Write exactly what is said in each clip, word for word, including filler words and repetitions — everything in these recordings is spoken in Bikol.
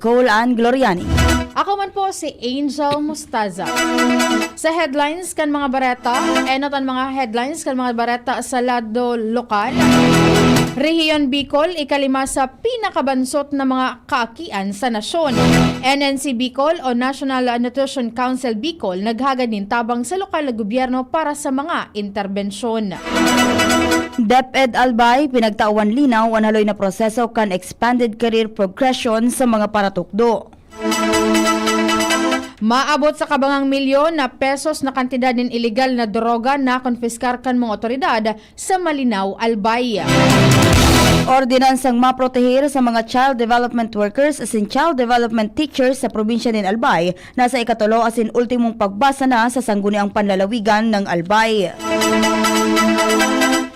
Cole Ann Gloriani. Ako man po si Angel Mustaza. Sa headlines kan mga bareta, enot an mga headlines kan mga bareta sa lado lokal. Rehiyon Bicol, ikalima sa pinakabansot na mga kaakian sa nasyon. N N C Bicol o National Nutrition Council Bicol naghagad nin tabang sa lokal na gobyerno para sa mga interbensyon. DepEd Albay, pinagtawan linaw an haloy na proseso kan expanded career progression sa mga paratukdo. Maabot sa kabangang milyon na pesos na kantidad nin iligal na droga na konpiskar kan mga otoridad sa Malinao, Albay. Ordinansang maproteher sa mga child development workers asin child development teachers sa probinsya nin Albay nasa ikatulo asin ultimong pagbasa na sa Sangguniang Panlalawigan ng Albay.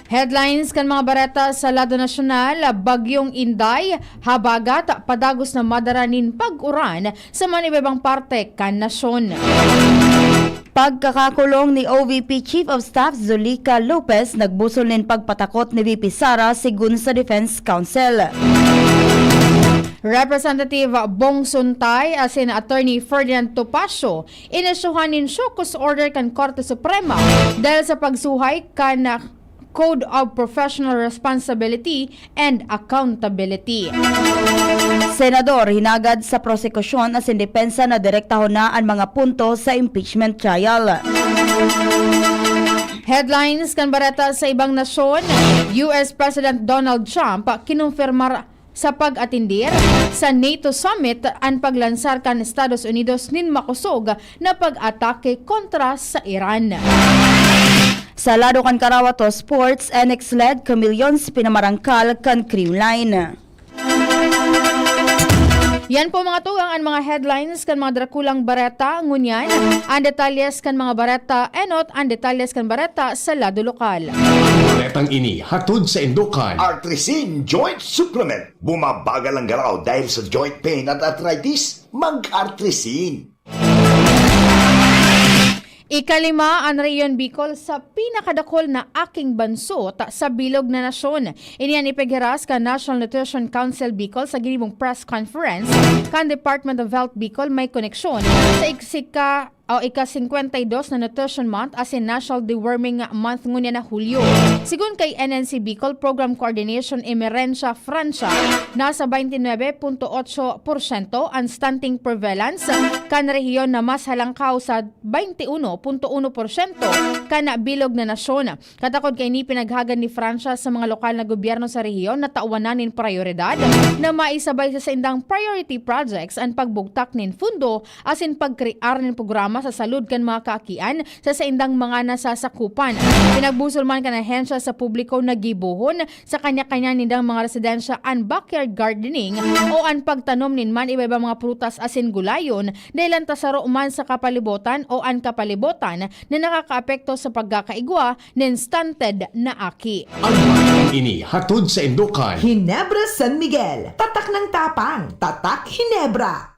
Headlines kan mga bareta sa lado nasyonal: Bagyong Inday, habagat padagos na madara nin pag-uran sa man iba-ibang parte kan nasyon. Pagkakakulong ni O V P Chief of Staff Zuleika Lopez nagbusol nin pagpatakot ni V P Sara, sigon sa Defense Counsel. Representative Bong Suntay asin Attorney Ferdinand Topacio inisyuhan nin show cause order kan Korte Suprema dahil sa pagsuhay kan Code of Professional Responsibility and Accountability. Senador, hinagad sa prosekusyon asin depensa na direktahon na an mga punto sa impeachment trial. Headlines kan bareta sa ibang nasyon: U S President Donald Trump kinumpirmar sa pag-atendir sa NATO Summit an paglansar kan Estados Unidos nin makosog na pag-atake kontra sa Iran. Sa lado kan karawat o sports, N X led Chameleons pinamarangkal kan Creamline. Yan po, mga tugang, an mga headlines kan mga drakulang bareta. Ngunyan, an detalyes kan mga bareta, enot an detalyes kan bareta sa lado lokal. Baretang ini hatod sa Indokan. Artrisin Joint Supplement. Bumabagal ang galaw dahil sa joint pain at arthritis? Mag-Artrisin. Ikalima an Rehiyon Bicol sa pinakadakul na aking bansot sa bilog na nasyon. Ini an ipighiras kan National Nutrition Council Bicol sa ginibong press conference kan Department of Health Bicol, may koneksyon sa iksika o ika-singkwenta y dos na Nutrition Month asin National Deworming Month ngunyan na Hulyo. Sigon kay N N C Bicol Program Coordination Emerencia Francia, nasa baynte nuebe punto otso porsyento an stunting prevalence kan rehiyon na mas halangkaw sa baynte uno punto uno porsyento kan bilog na nasyon. Katakod kaini, pinaghagad ni Francia sa mga lokal na gobyerno sa rehiyon na tawan na nin prayoridad na maisabay sa saindang priority projects an pagbugtak nin fundo asin pagkrear nin programa sa salud kan mga kaakian sa saindang mga nasasakupan. Pinagbusol man kan ahensya sa publiko na gibohon sa kanya-kanya nindang mga residensya an backyard gardening o an pagtanom nin man iba-ibang mga prutas asin gulayon, dahelan ta saro man sa kapalibotan o an kapalibotan na nakakaapekto sa pagkakaigwa nin stunted na aki. Ang mga ini hatod sa Indokan. Ginebra San Miguel, tatak ng tapang, tatak Ginebra.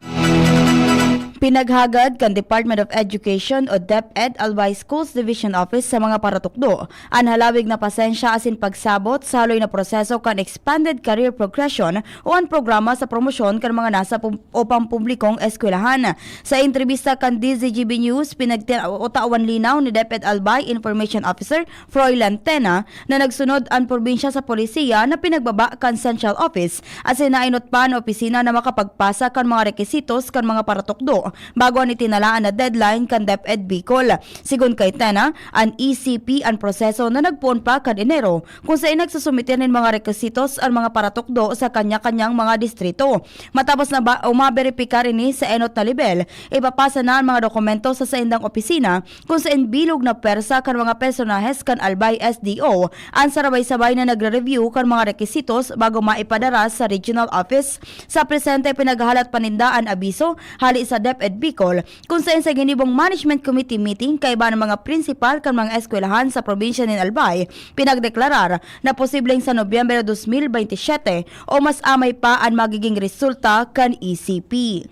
Pinaghagad kan Department of Education o DepEd Albay Schools Division Office sa mga paratukdo an halawig na pasensya asin pagsabot sa haloy na proseso kan Expanded Career Progression o an programa sa promosyon kan mga nasa pum-, o pampublikong eskwelahan. Sa entrebista kan D Z G B News, pinagti-, o tawan linaw ni DepEd Albay Information Officer Froilan Tena na nagsunod an probinsya sa polisiya na pinagbaba kan Central Office asin nainot pa an opisina na makapagpasa kan mga requisitos kan mga paratukdo bago an itinalaan na deadline kan DepEd Bicol. Sigon kay Tena, an E C P an proseso na nagpoon pa kan Enero, kung saen nagsusumiter nin mga requisitos an mga paratukdo sa kanya-kanyang mga distrito. Matapos na ba o maberipikar ini sa enot na lebel, ipapasa na an mga dokumento sa saindang opisina, kung saen bilog na pwersa kan mga personahes kan Albay S D O an sarabay-sabay na nagre-review kan mga requisitos bago maipadara sa regional office. Sa presente, pinaghahalat pa ninda an abiso hale sa DepEd Bicol, kung saen sa ginibong Management Committee meeting, kaiba ng mga prinsipal kan mga eskwelahan sa probinsya nin Albay, pinagdeklarar na posibleng sa Nobyembre dos mil baynte siyete o mas amay pa an magiging resulta kan E C P.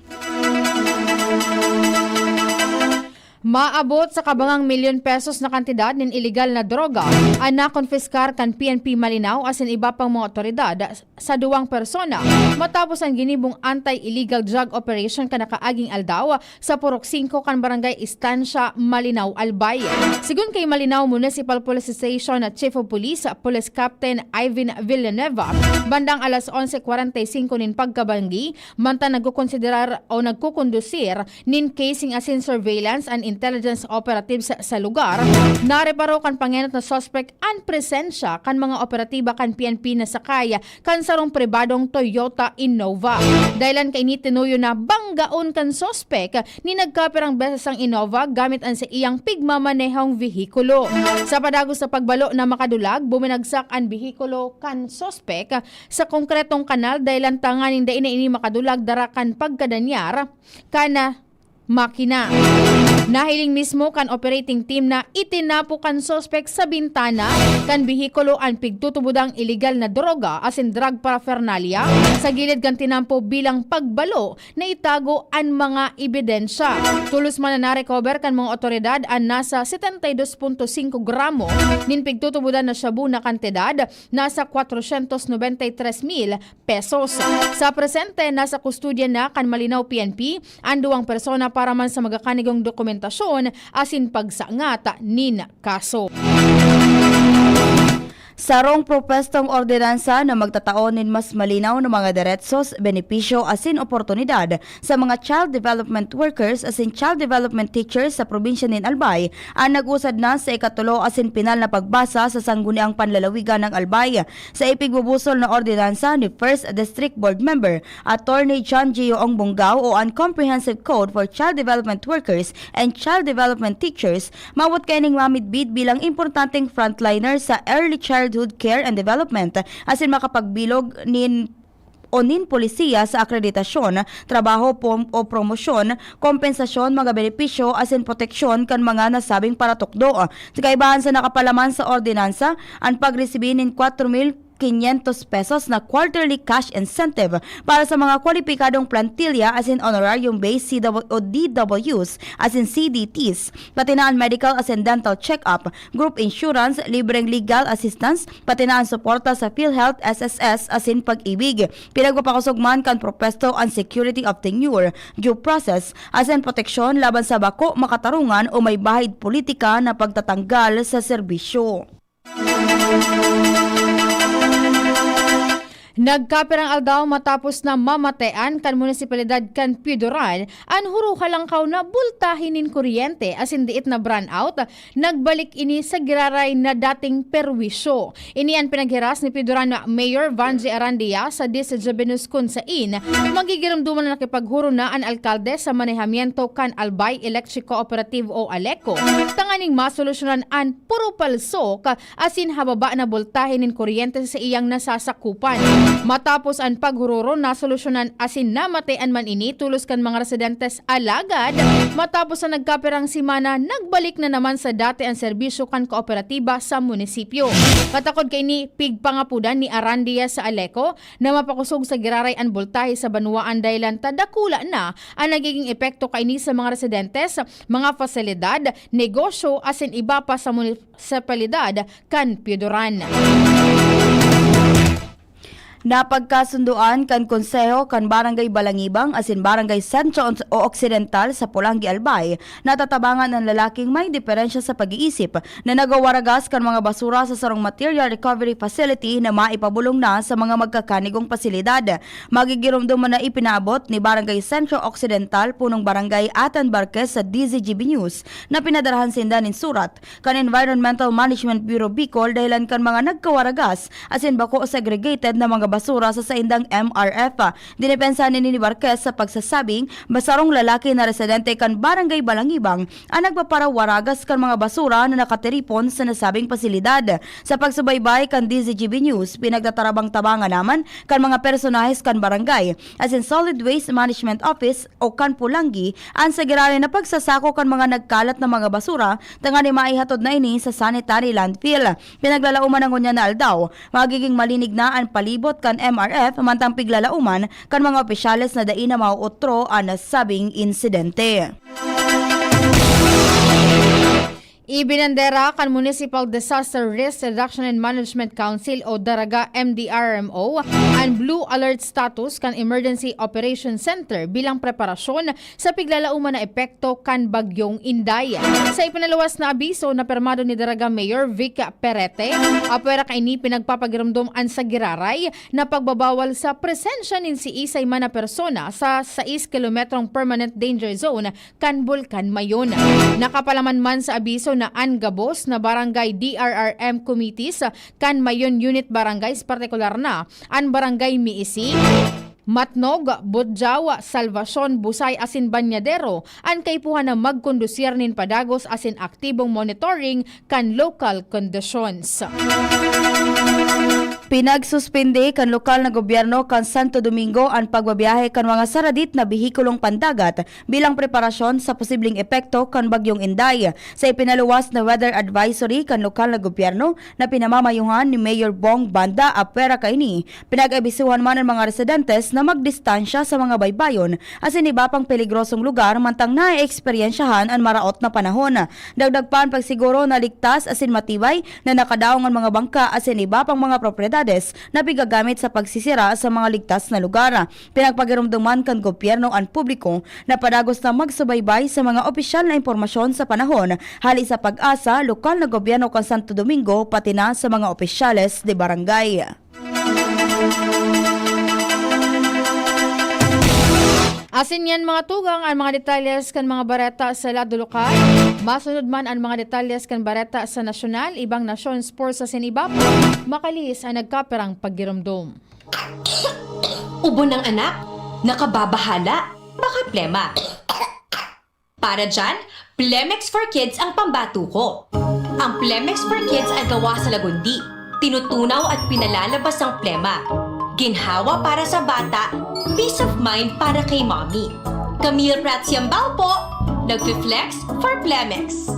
Maabot sa kabangang milyon pesos na kantidad nin iligal na droga an nakonpiskar kan P N P Malinao asin iba pang mga awtoridad sa duwang persona matapos an ginibong anti-illegal drug operation kan nakaaging aldaw sa Purok singko kan Barangay Estancia, Malinao, Albay. Sigon kay Malinao Municipal Police Station Chief of Police, Police Captain Ivan Villanueva, bandang alas onse kwarenta y singko nin pagkabanggi, mantang nagkokonsiderar o nagkokondusir nin casing asin surveillance and intelligence operatives sa lugar, nareparo kan pangenot na suspek an presensya kan mga operatiba kan P N P na sakay kan sarong pribadong Toyota Innova. Dahilan kaini, tinuyon na banggaon kan suspek nin nagkapirang beses ang Innova gamit an saiyang pigmamanehong vehikulo. Sa padagos sa pagbalo na makadulag, buminagsak an behikulo kan suspek sa konkretong kanal dahilan tanganing dai na ini makadulag dara kan pagkadanyar kan makina. Nahiling mismo kan operating team na itinapo kan suspek sa bintana kan behikulo an pigtutubodang iligal na droga asin drug paraphernalia sa gilid kan tinampo bilang pagbalo na itago an mga ebidensya. Tolos man na narecover kan mga otoridad an nasa setenta y dos punto singko gramo nin pigtutubodan na shabu na kantidad, nasa kwatrosyentos nobenta y tres mil pesos. Sa presente, nasa kustodya na kan Malinao P N P an duwang persona para man sa magakanigong dokumentasyon asin pagsangat nin kaso. Sarong propwestong ordinansa na magtatao nin mas malinaw na mga deretsos, benepisyo asin oportunidad sa mga child development workers asin child development teachers sa probinsya nin Albay an nag-usad na sa ikatulo asin pinal na pagbasa sa Sangguniang Panlalawigan ng Albay. Sa ipigbubusol na ordinansa ni First District Board Member Attorney John Gio Ongbongao o an Comprehensive Code for Child Development Workers and Child Development Teachers, mawot kaining mamidbid bilang importanteng frontliner sa early childhood care and development asin makapagbilog nin o nin polisiya sa akreditasyon, trabaho pom-, o promosyon, kompensasyon, mga benepisyo asin proteksyon kan mga nasabing paratukdo. Sa kaibahan sa nakapalaman sa ordinansa, an pagresibi nin kwatro mil quinientos pesos na quarterly cash incentive para sa mga kwalipikadong plantilla asin honorarium-based C W o D Ws asin C D Ts, pati na an medical asin dental check-up, group insurance, libreng legal assistance, pati na an suporta sa PhilHealth, S S S asin Pag-ibig. Pinagpapakosog man kan propwesto an security of tenure, due process, asin proteksyon laban sa bako makatarungan o may bahid politika na pagtatanggal sa serbisyo. Nagkapirang aldaw matapos na mamatean kan munisipalidad kan Pioduran an huro-halangkaw na boltahe nin kuryente asin diit na brownout, nagbalik ini sa giraray na dating perwisyo. Ini an pinaghiras ni Pioduran Mayor Vangie Arandia sa Disadya Binus, kun sain magigiromdoman na nakipaghuro na an alkalde sa manehamiento kan Albay Electric Cooperative o ALECO tanganing masolusyonan an puro palsok asin hababa na boltahe nin kuryente sa iyang nasasakupan. Matapos an paghuroron, nasolusyonan asin namatean man ini tolos kan mga residentes. Alagad, matapos na nagkapirang semana, nagbalik na naman sa dati an serbisyo kan kooperatiba sa munisipyo. Katakod kaini, pigpangapodan ni Arandia sa ALECO na mapakosog sa giraray an boltahe sa banwaan dahilan ta dakula na an nagiging epekto kaini sa mga residentes, mga pasilidad, negosyo, asin iba pa sa munisipalidad kan Pioduran. Napagkasundoan kan Konseho kan Barangay Balangibang asin Barangay Sentro o Occidental sa Polangui, Albay, natatabangan an lalaking may diferensya sa pag-iisip na nagwawaragas kan mga basura sa sarong material recovery facility na maipabulong na sa mga magkakanigong pasilidad. Magigiromdom man na ipinaabot ni Barangay Sentro Occidental, punong barangay Atan Barquez sa D Z G B News na pinadarahan sinda nin surat kan Environmental Management Bureau Bicol dahilan kan mga nagkawaragas asin bako segregated na mga basura sa saindang M R F. Dinepensahan ini ni Barquez sa pagsasabing sarong lalaki na residente kan Barangay Balangibang an nagpaparawaragas kan mga basura na nakatiripon sa nasabing pasilidad. Sa pagsubaybay kan D Z G B News, pinagtatarabang-tabangan naman kan mga personahes kan barangay asin Solid Waste Management Office o kan Polangui an sa giraray na pagsasako kan mga nagkalat na mga basura tanganing maihatod na ini sa sanitary landfill. Pinaglalaoman na ngunyan na aldaw, magiging malinig na an palibot kan M R F mantang piglalaoman kan mga opisyales na dai na mauutro an nasabing insidente. Ibinandera kan Municipal Disaster Risk Reduction and Management Council o Daraga M D R M O an Blue Alert Status kan Emergency Operation Center bilang preparasyon sa piglalauman na epekto kan Bagyong Inday. Sa ipinaluwas na abiso na pirmado ni Daraga Mayor Vic Perete, apwera kaini pinagpapagiromdom an sa giraray na pagbabawal sa presensya nin siisay man na persona sa sais kilometrong permanent danger zone kan Bulkan Mayon. Nakapalaman man sa abiso na an gabos na barangay D R R M committees kan Mayon Unit Barangays, partikular na an Barangay Miisi, Matnog, Budjao, Salvacion, Busay asin Banyadero, an kaipuhan na magkondusir nin padagos asin aktibong monitoring kan local conditions. Pinagsuspindi kan lokal na gobyerno kan Santo Domingo an pagbabiyahe kan mga saradit na behikulong pandagat bilang preparasyon sa posibleng epekto kan Bagyong Inday. Sa ipinaluwas na weather advisory kan lokal na gobyerno na pinamamayuhan ni Mayor Bong Banda, apwera kaini, pinag-abisuhan man an mga residentes na magdistansya sa mga baybayon asin iba pang peligrosong lugar mantang naeeksperyensyahan an maraot na panahon. Dagdag pa an pagsiguro na ligtas asin matibay na nakadaong an mga bangka asin iba pang mga propiedades na pigagamit sa pagsisira sa mga ligtas na lugar. Pinagpagiromdoman kan gobyerno an publiko na padagos na magsubaybay sa mga opisyal na impormasyon sa panahon, hali sa PAGASA, lokal na gobyerno kan Santo Domingo, pati na sa mga opisyales de barangay. Asin yan, mga tugang, an mga detalyes kan mga bareta sa lado lokal. Masunod man an mga detalyes kan bareta sa nasyonal, ibang nasyon, sports asin iba pa. Makalihis an nagkapirang paggiromdom. Ubo ng anak? Nakababahala? Baka plema. Para dyan, Plemex for Kids ang pambato ko. Ang Plemex for Kids ay gawa sa lagundi. Tinutunaw at pinalalabas ang plema. Ginhawa para sa bata, peace of mind para kay mommy. Camille Prats Yambao po, nagfi-flex for Plemex.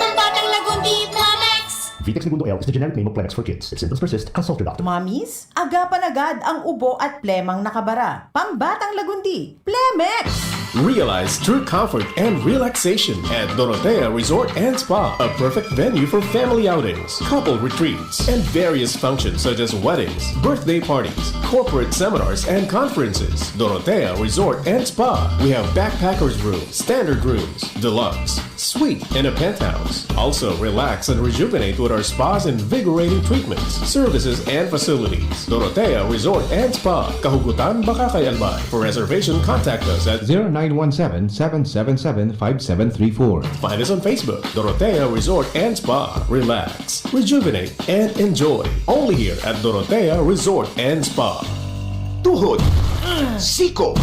Pambatang lagundi, Plemex! Vitex Segundo L is the generic name of Plemex for Kids. If symptoms persist, consult your doctor. Mommies, agapan agad ang ubo at plemang nakabara. Pambatang lagundi, Plemex! Realize true comfort and relaxation at Dorotea Resort and Spa, a perfect venue for family outings, couple retreats, and various functions such as weddings, birthday parties, corporate seminars, and conferences. Dorotea Resort and Spa. We have backpackers room, standard rooms, deluxe, suite, and a penthouse. Also, relax and rejuvenate with our spa's invigorating treatments, services, and facilities. Dorotea Resort and Spa, Kahugutan, Bacacay, Albay. For reservation, contact us at zero nine one seven, seven seven seven, five seven three four. Find us on Facebook, Dorotea Resort and Spa. Relax, rejuvenate, and enjoy. Only here at Dorotea Resort and Spa. Tuhod, siko,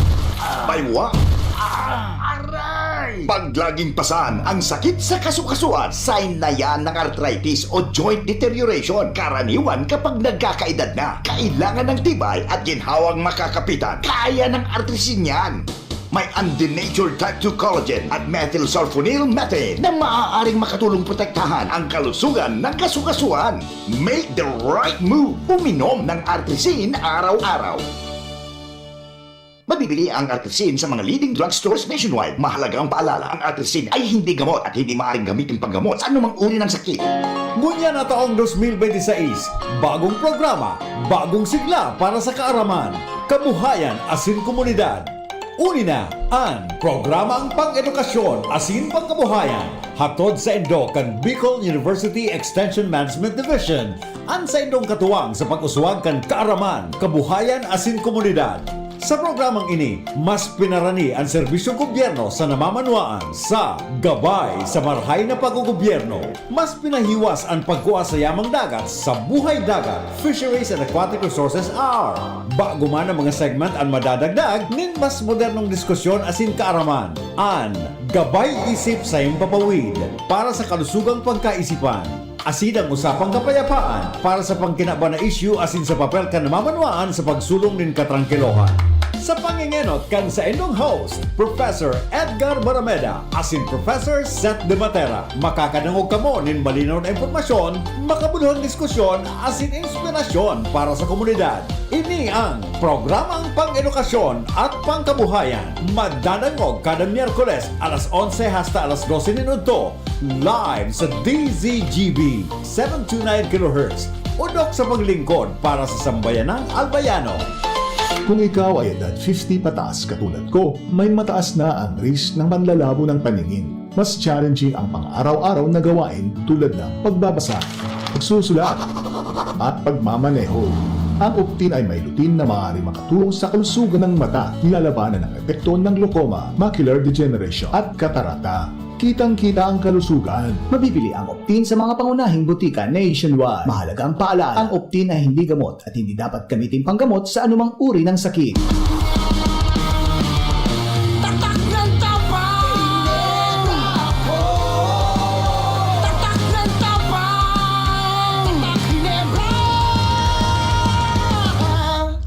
baywa, aray! Pag laging pasan ang sakit sa kasukasuan, sign na yan ng arthritis o joint deterioration. Karaniwan kapag nagkakaedad na, kailangan ng tibay at ginhawang makakapitan. Kaya ng Artrisin yan. May undenatured type two collagen at methylsulfonyl methane na maaaring makatulong protektahan ang kalusugan ng kasukasuan. Make the right move. Uminom ng Artrisin araw-araw. Mabibili ang Artrisin sa mga leading drugstores nationwide. Mahalaga ang paalala, ang Artrisin ay hindi gamot at hindi maaaring gamitin panggamot sa anumang uri ng sakit. Ngunyan na taong dos mil bente seis, bagong programa, bagong sigla para sa kaaraman, kabuhayan asin komunidad. Uni na an Programang Pang-edukasyon asin Pangkabuhayan, hatod saindo kan Bicol University Extension Management Division, an saindong katuwang sa pag-uswag kan kaaraman, kabuhayan asin komunidad. Sa programang ini, mas pinarani an serbisyong gobyerno sa namamanwaan sa gabay sa marahay na pag-ogobyerno. Mas pinahiwas an pagkua sa yamang dagat sa buhay dagat, Fisheries and Aquatic Resources Hour. Bago man ang mga segment an madadagdag nin mas modernong diskusyon asin kaaraman. An Gabay Isip sa Himpapawid para sa kalusugang pagkaisipan. Asin ang Usapang Kapayapaan para sa pangkinaban na isyu asin sa papel kan namamanwaan sa pagsulong nin katrangkilohan. Sa pangengenot kan saindong host, Professor Edgar Barameda asin Professor Seth De Matera, makakadangog kamo nin malinaw na impormasyon, makabuluhang diskusyon asin inspirasyon para sa komunidad. Ini ang programang pang-edukasyon at pangkabuhayan. Madadangog kada Miyerkules alas onse hasta alas dose nin udto, live sa D Z G B, seven two nine kilohertz. Udok sa paglingkod para sa sambayanang Albayano. Kung ikaw ay edad fifty pataas katulad ko, may mataas na ang risk ng panlalabo ng paningin. Mas challenging ang pang-araw-araw na gawain tulad ng pagbabasa, pagsusulat, at pagmamaneho. Ang Optin ay may lutein na maaaring makatulong sa kalusugan ng mata, nilalabanan ang epekto ng glaucoma, macular degeneration, at katarata. Kitang-kita ang kalusugan. Mabibili ang Optin sa mga pangunahing botika nationwide. Mahalagang paalala, ang Optin ay hindi gamot at hindi dapat gamitin panggamot sa anumang uri ng sakit. Tatak ng Tapang! Tatak ng Tapang! Tatak Ginebra!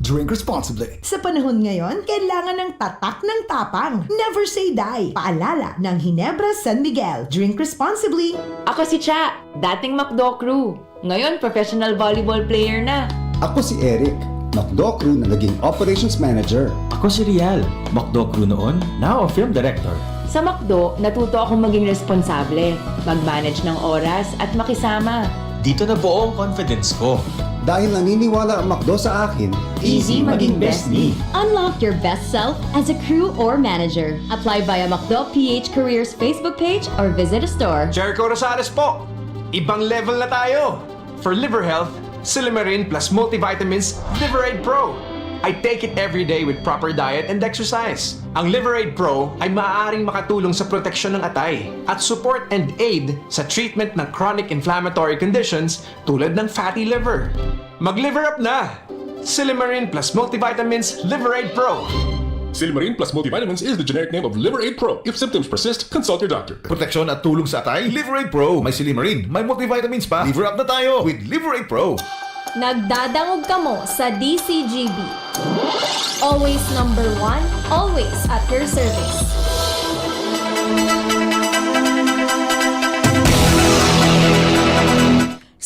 Drink responsibly. Sa panahon ngayon, kailangan ng tatak ng tapang. Never say die. Paalala ng Ginebra San Miguel. Drink responsibly. Ako si Cha, dating McDo crew. Ngayon, professional volleyball player na. Ako si Eric, McDo crew na naging operations manager. Ako si Rial, McDo crew noon, now a film director. Sa McDo, natuto akong maging responsable, mag-manage ng oras at makisama. Dito nabuo ang confidence ko. Dahil naniniwala ang McDo sa akin, easy maging best me. Unlock your best self as a crew or manager. Apply via McDo P H Careers Facebook page or visit a store. Jericho Rosales po! Ibang level na tayo! For liver health, Silymarin plus multivitamins Liver Aid Pro. I take it every day with proper diet and exercise. Ang Liver Aid Pro ay maaaring makatulong sa proteksyon ng atay at support and aid sa treatment ng chronic inflammatory conditions tulad ng fatty liver. Mag-liver up na! Silymarin plus multivitamins Liver Aid Pro. Silymarin plus multivitamins is the generic name of Liver Aid Pro. If symptoms persist, consult your doctor. Proteksyon at tulong sa atay, Liver Aid Pro. May silymarin, may multivitamins pa. Liver up na tayo with Liver Aid Pro. Nagdadangog kamo sa D C G B. Always number one, always at your service.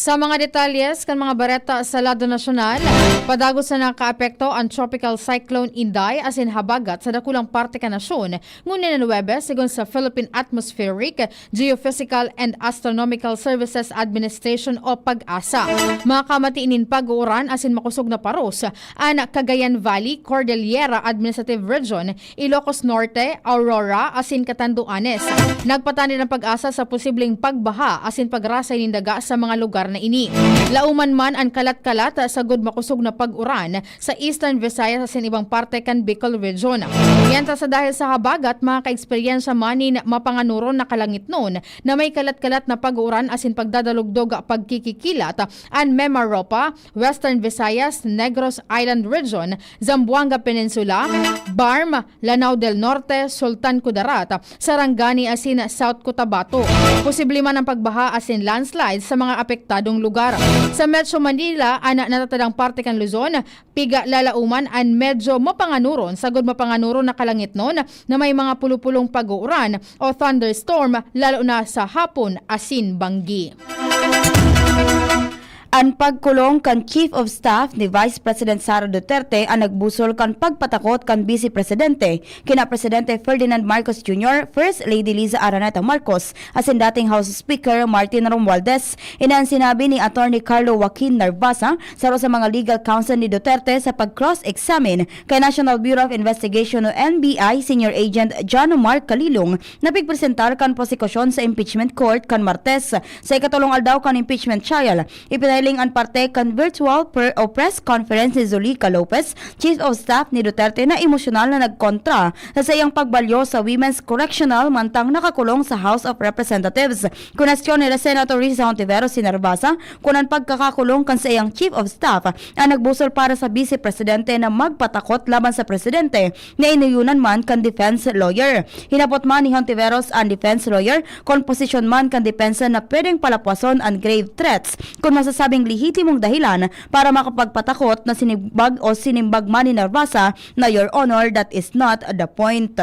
Sa mga detalye kan mga bareta sa lado nasyonal, padagos na nakaapekto an Tropical Cyclone Inday asin habagat sa dakulang parte kan nasyon, ngunyan na Huwebes, sigon sa Philippine Atmospheric, Geophysical and Astronomical Services Administration o PAGASA. Makamati nin pag-uuran asin makosog na paros an Cagayan Valley, Cordillera Administrative Region, Ilocos Norte, Aurora, asin Catanduanes. Nagpatanid an PAGASA sa posibleng pagbaha asin pagrasay nin daga sa mga lugar na ini. Lauman man an kalat-kalat sagud makosog na pag-uran sa Eastern Visayas asin ibang parte kan Bicol Region. Yan ta sa dahil sa habagat, makakaeksperyensya man nin mapanganuron na kalangitnon na may kalat-kalat na pag-uuran asin pagdadalugdog, pagkikikilat an Mimaropa, Western Visayas, Negros Island Region, Zamboanga Peninsula, BARMM, Lanao del Norte, Sultan Kudarat, Sarangani asin South Cotabato. Posible man ang pagbaha asin landslide sa mga apektadong lugar. Sa Metro Manila, an natatadang parte kan Luzon, piga lalauman an medyo mapanganuron sagud mapanganuron na kalangitnon na may mga pulupulong pag-uuran o thunderstorm, lalo na sa hapon asin banggi. An pagkulong kan Chief of Staff ni Vice President Sara Duterte an nagbusol kan pagpatakot kan Bise Presidente, kina Presidente Ferdinand Marcos Junior, First Lady Liza Araneta Marcos, asin dating House Speaker Martin Romualdez. Ini an sinabi ni Attorney Carlo Joaquin Narvasa, saro sa mga legal counsel ni Duterte, sa pag-cross-examine kay National Bureau of Investigation o N B I Senior Agent John Mark Kalilong na pigpresentar kan prosekusyon sa impeachment court kan Martes, sa ikatolong aldaw kan impeachment trial. Ipinahiling an parte kan virtual per o press conference ni Zuleika Lopez, Chief of Staff ni Duterte, na emosyonal na nagkontra sa saiyang pagbalyo sa Women's Correctional mantang nakakulong sa House of Representatives. Kuwestiyon ni Senator Risa Hontiveros si Narvasa kun an pagkakakulong kan saiyang Chief of Staff an nagbusol para sa Bise Presidente na magpatakot laban sa Presidente na inoyonan man kan defense lawyer. Hinapot man ni Hontiveros an defense lawyer kun posisyon man kan depensa na pwedeng palapwason an grave threats kun masasabi ning lehitimong dahilan para makapagpatakot na sinimbag o sinimbag man ni Narvasa na, "Your Honor, that is not the point."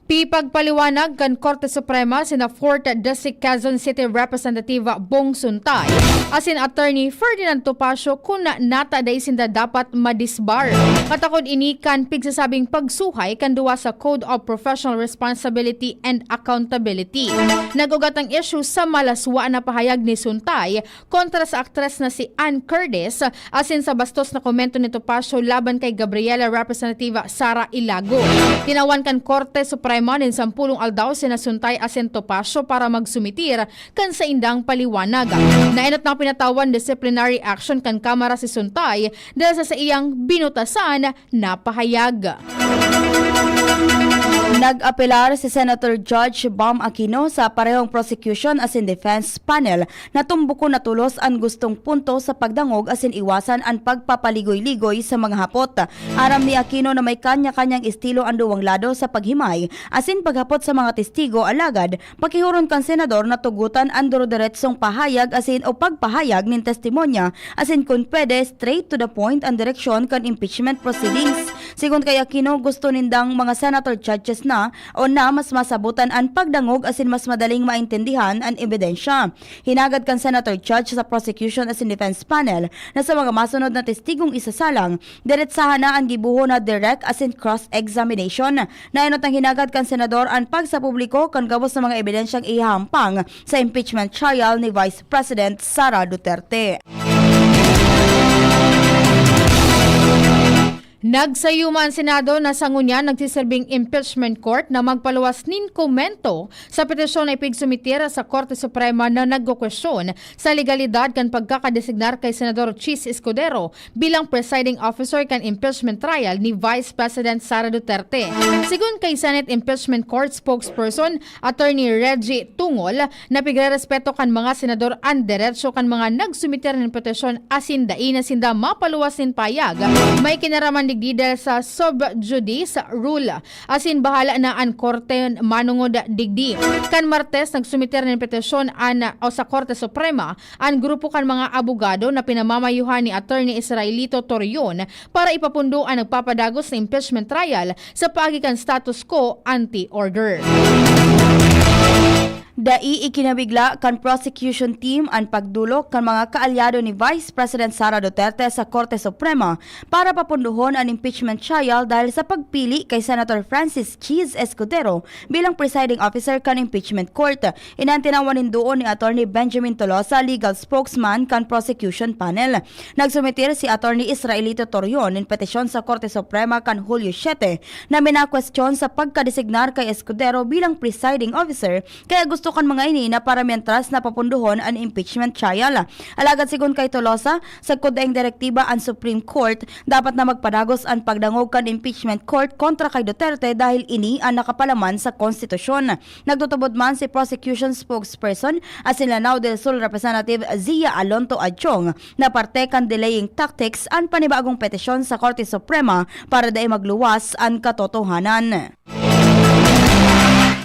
Pipagpaliwanag kan Korte Suprema sina Fourth District Quezon City Representative Bong Suntay asin Attorney Ferdinand Topacio kun nata dai sinda dapat madisbar. Katakod ini kan pigsasabing pagsuhay kan duwa sa Code of Professional Responsibility and Accountability. Nag-ugat ang issue sa malaswa na pahayag ni Suntay kontra sa aktres na si Ann Curtis asin sa bastos na komento ni Topacio laban kay Gabriela Representative Sara Ilago. Tinawan kan Korte Suprema nin sampulong aldaw sina Suntay asin Topacio para magsumitir kan saindang paliwanag. Naenot na pinatawan disciplinary action kan Kamara si Suntay dahil sa saiyang binutasan na pahayag. Nag-apelar si Senator Judge Bam Aquino sa parehong prosecution asin defense panel na tumbokon na tolos an gustong punto sa pagdangog asin iwasan an pagpapaligoy-ligoy sa mga hapot. Aram ni Aquino na may kanya-kanyang estilo an duwang lado sa paghimay asin paghapot sa mga testigo, alagad pakihoron kan senador na tugotan an durudiretsong pahayag asin o pagpahayag nin testimonya asin kun pwede, straight to the point an direksyon kan impeachment proceedings. Sigon kay Aquino, gusto nindang mga senator judges na o na mas masabotan an pagdangog asin mas madaling maintindihan an ebidensya. Hinagad kan senator judge sa prosecution asin defense panel na sa mga masunod na testigong isasalang, diretsahan na an gibohon na direct asin cross-examination. Naenot ang hinagad kan senador an pagsapubliko kan gabos na mga ebidensyang ihahampang sa impeachment trial ni Vice President Sara Duterte. Nagsayuma an Senado na sa ngunyan nagsiserbing impeachment court na magpaluwas nin komento sa petisyon na ipigsumiter sa Korte Suprema na nagkukwestiyon sa legalidad kan pagkakadesignar kay Senador Chiz Escudero bilang presiding officer kan impeachment trial ni Vice President Sara Duterte. Sigon kay Senate Impeachment Court spokesperson Attorney Reggie Tungol, na pigrerespeto kan mga senador an derecho kan mga nagsumiter nin petisyon asin dai na sinda mapaluwas nin payag. May kinaraman digdi dahil sa sub judice rule, asin bahala na an korte manongod digdi. Kan Martes, nagsumiter nin petisyon an, o sa Korte Suprema, an grupo kan mga abogado na pinamamayuhan ni Attorney Israelito Torreon para ipapundo an nagpapadagos na impeachment trial sa paagi kan status quo ante order. Dai ikinabigla kan prosecution team an pagdolok kan mga kaalyado ni Vice President Sara Duterte sa Korte Suprema para papundohon an impeachment trial dahil sa pagpili kay Senator Francis Chiz Escudero bilang presiding officer kan impeachment court. Iyan tinawan nin duon ni Attorney Benjamin Tolosa, legal spokesman kan prosecution panel. Nagsumitir si Attorney Israelito Torreon nin petisyon sa Korte Suprema kan Hulyo siete na minakwestiyon sa pagkadesignar kay Escudero bilang presiding officer, kaya gusto kan mga ini na para mientras napapundohon an impeachment trial. Alagad sigon kay Tolosa, sagkod daing direktiba an Supreme Court, dapat na magpadagos an pagdangog kan impeachment court kontra kay Duterte dahil ini an nakapalaman sa konstitusyon. Nagtutubod man si prosecution spokesperson asin Lanao del Sur Representative Zia Alonto Adjong na parte kan delaying tactics an panibagong petisyon sa Korte Suprema para dai magluwas an katotohanan.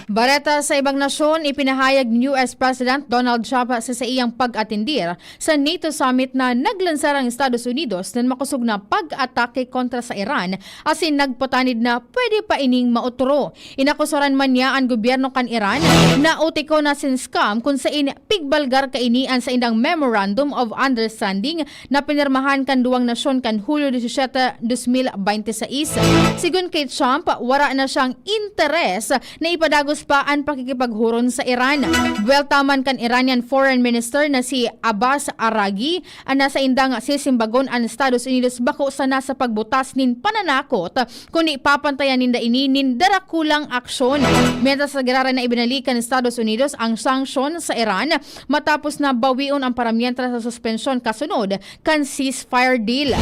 Bareta sa ibang nasyon, ipinahayag ni U S President Donald Trump sa saiyang pag-atendir sa NATO Summit na naglansar ang Estados Unidos nin makosog na pag-atake kontra sa Iran, asin nagpatanid na pwede pa ining maotro. Inakusaran man niya an gobyerno kan Iran na utiko na sin scam kun sain pigbalgar kaini an saindang Memorandum of Understanding na pinirmahan kan duwang nasyon kan Hulyo disisiete, dos mil bente seis. Sigon kay Trump, wara na siyang interes na ipadagos pa an pakikipaghuron sa Iran. Buwelta man kan Iranian Foreign Minister na si Abbas Araghi, na saindang sisimbagon an Estados Unidos bako sana sa pagbutas nin pananakot, kundi papantayan ninda ini nin darakulang aksyon. Mientras, nagiraray na ibinalik kan Estados Unidos ang sanksyon sa Iran matapos na bawion ang paramientras sa suspensyon kasunod kan ceasefire deal.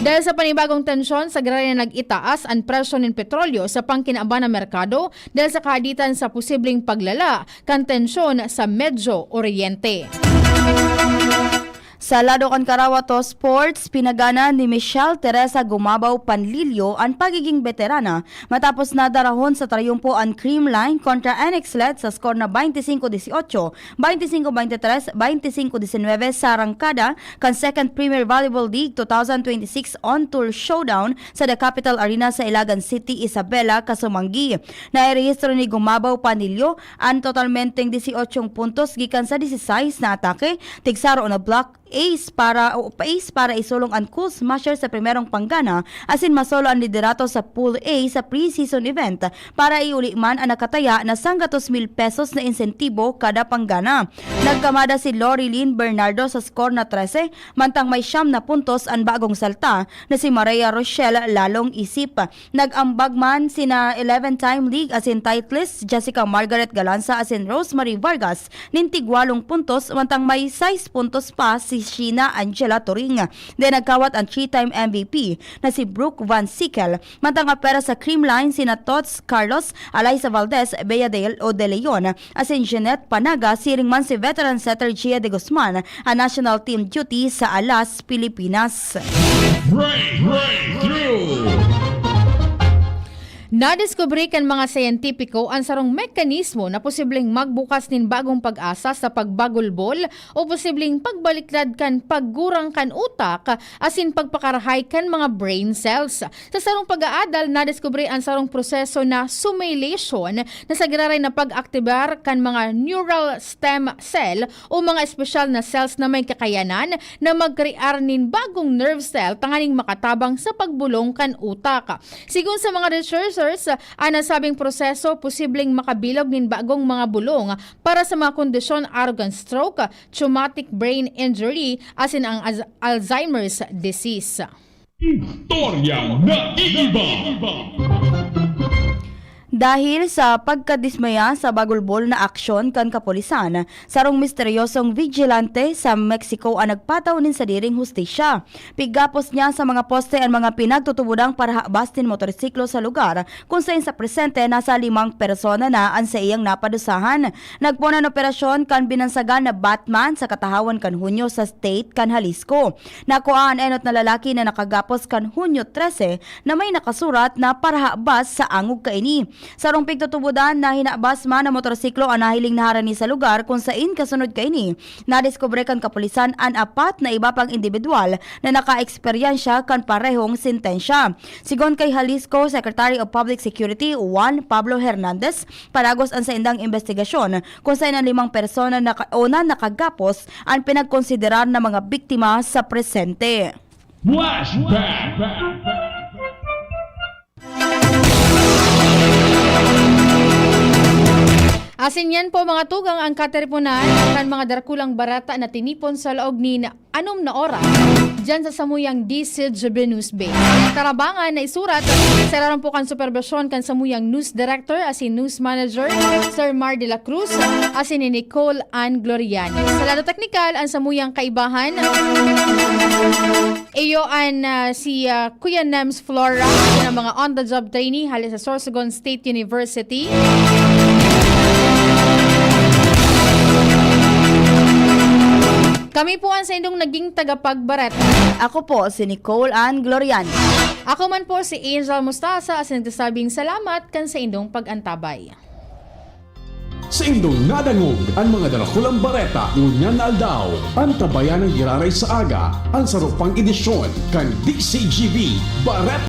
Dahil sa panibagong tensyon, sagiraray na nag-itaas an presyo nin petrolyo sa pangkinaban na merkado dahil sa kahaditan sa posibleng paglala kan tensyon sa Medyo Oriente. Sa lado kan Karawato Sports, pinagana ni Michelle Teresa Gumabaw Panlilio an pagiging beterana matapos na darahon sa trayumpo an Creamline kontra Anixlet sa skor na twenty-five dieciocho, twenty-five twenty-three, twenty-five diecinuebe sa arangkada kan Second Premier Volleyball League twenty twenty-six On Tour Showdown sa The Capital Arena sa Ilagan City, Isabela, kasumanggi. Nairehistro ni Gumabaw Panilio an totalmenteng dieciocho puntos gikan sa dieciséis na atake, tigsaro na block ace para o ace para isulong an Cool Smasher sa primerong panggana asin masolo an liderato sa Pool A sa pre-season event para iuli man an nakataya na sanggatos mil pesos na insentibo kada panggana. Nagkamada si Lorilyn Bernardo sa score na trese, mantang may siyam na puntos an bagong salta na si Maria Rochelle Lalong Isip. Nag-ambag man sina eleven-time league asin titleist Jessica Margaret Galanza asin Rosemary Vargas nin tig walong puntos, mantang may sais puntos pa si Sheena Angela Turing. Then nagkawat an three-time M V P na si Brooke Van Sickle, mantang apwera sa Creamline sina Tots Carlos, Alyssa Valdez, Bea de, o De Leon, asin Jeanette Panaga, siring man si veteran setter Gia de Guzman, an national team duty sa Alas, Pilipinas. Break, breakthrough. Nadiskubre kan mga siyentipiko an sarong mekanismo na posibleng magbukas nin bagong pag-asa sa pagbagulbol o posibleng pagbaliktad kan paggurang kan utak asin pagpakarahay kan mga brain cells. Sa sarong pag-aadal, nadiskubre an sarong proseso na sumaylation na sa giraray na pag-aktibar kan mga neural stem cell o mga espesyal na cells na may kakayanan na magkrear nin bagong nerve cell tanganing makatabang sa pagbolong kan utak. Sigon sa mga researchers, an nasabing proseso posibleng makabilog nin bagong mga bolong para sa mga kondisyon arog kan stroke, traumatic brain injury, asin ang Alz-, Alzheimer's disease. Istoryang naiiba. Dahil sa pagkadismaya sa bagulbol na aksyon kan kapulisan, sarong misteryosong vigilante sa Mexico an nagpataw nin sadiring hustisya. Pigapos niya sa mga poste an mga pinagtutubodang parahabas nin motorsiklo sa lugar, kun saen sa presente nasa limang persona na an saiyang napadusahan. Nagpoon an operasyon kan binansagan na Batman sa katahawan kan Hunyo sa state kan Jalisco. Nakua an enot na lalaki na nakagapos kan Hunyo trese na may nakasurat na parahabas sa angog kaini. Sarong pigtutubodan na hinabas man na motorsiklo an nahiling na harani sa lugar, kun sain kasunod kaini, nadiskubre kan kapulisan an apat na iba pang indibidwal na nakaeksperyensya kan parehong sentensya. Sigon kay Jalisco Secretary of Public Security Juan Pablo Hernandez, padagos an saindang imbestigasyon kun saen an limang persona naka-, o na nakagapos an pinagkonsiderar na mga biktima sa presente. Flashback. Asin yan po, mga tugang, ang katiriponan kan mga darakulang bareta na tinipon sa laog nin anom na oras diyan sa samuyang D C G B News Bay. Ang karabangan na isurat sa raron po kan superbisyon kan samuyang news director asin news manager, Sir Mar de la Cruz, asin ni Nicole Ann Gloriani. Sa lado teknikal, ang samuyang kaibahan, iyo an, ah, si, ah, Kuya Nems Flora, na mga on-the-job trainee hali sa Sorsogon State University. Kami po ang saindong naging tagapagbareta. Ako po si Nicole Ann Gloriani. Ako man po si Angel Mustasa, asin nagsasabing salamat kan saindong pag-antabay. Saindong nadangog an mga darakulang bareta ngunyan na aldaw. Antabayan an giraray sa aga an saro pang edisyon kan D C G B Bareta.